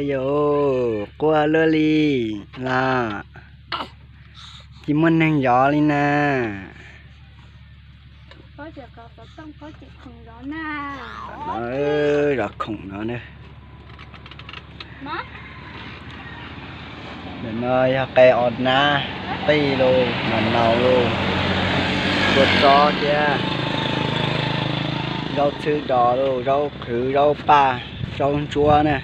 Yus quaj luaj li los, tsis muaj neeg zov li na. Zov khoom no na. Ntawm no yog qe o nab, qij los, mos naus los, kua txob thiab zaub txhwb dos los, zaub qhwv, zaub paj, zaub ntsuab na.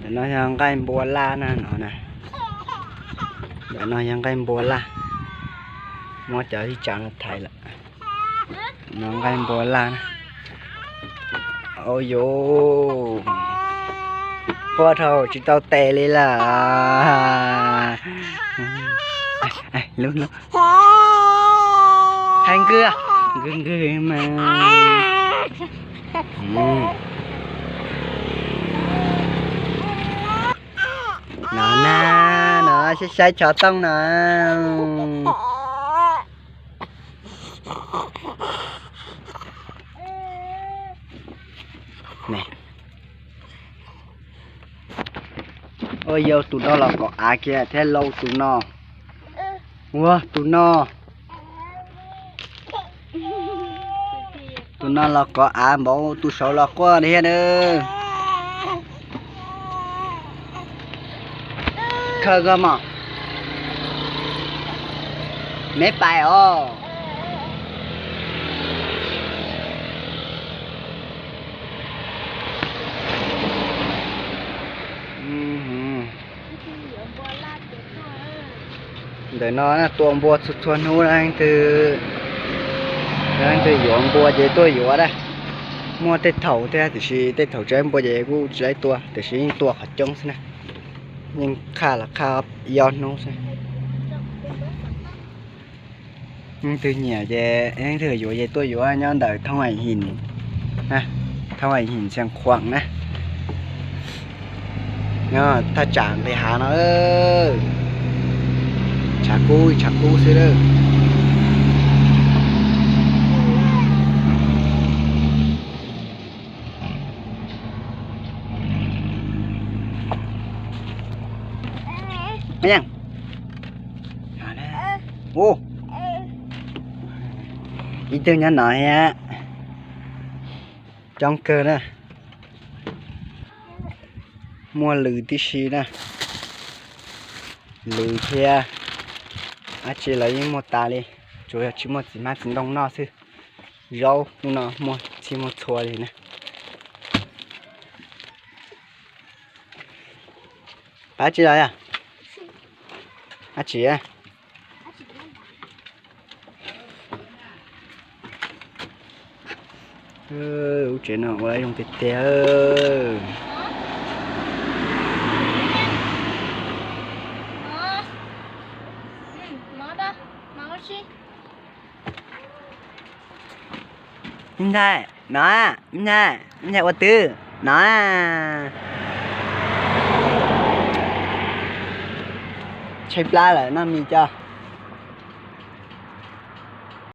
Ntawm no yog nqaij npua laj na no na. Ntawm no yog nqaij npua laj, muab cov ib tsav no thaiv lawm. No nqaij npua laj na. Au yus, quaj dhau tsis tau tes li lawm. Hais nkwj, nkwj nkwj mas. No na, no saib saib tsov tooj no. Ua yau tus no los kom av kiag thiab lauj tus no. Ua tus no, tus no los kov av npaum tus saud los quaj thiab na. Khaws koj mos, me pais os. Ntawm no tua npua txhua txhua hnub, leej twg yuav npua ces tuaj yuav na. Muaj tej thaum thiab tiam sis tej thaum tsis muaj npua ces kuj tsis tau tua, tiam sis yeej tua qhov coob xwb na. Yeej qhaj los qhaj ob hnub xwb. Leej twg nyiam ces leej twg yuav ces tuaj yuav nyob ntawm thoob Aim Him, thoob Aim Him Xeev Khuam na. Nyob thaj tsam nqis hav no, tshav kub tshav kub xwb lawm. Ib tug nyob no thiab, coob kawg na. Muaj lws tib si na, lws thiab dab tsi los yeej muaj tas li, tsuas yog tsis muaj txiv hmab txiv ntoo noj xwb. Zaub hnub no muaj txhij muaj txhua li na. Pab tsi los yog? Ab tsi. Lub tsev no ua zoo tiag tiag. Ib ntxhais no, ib ntxhais, ib ntxhais ua twg no? Tshaib plab lawm, noj mis tso.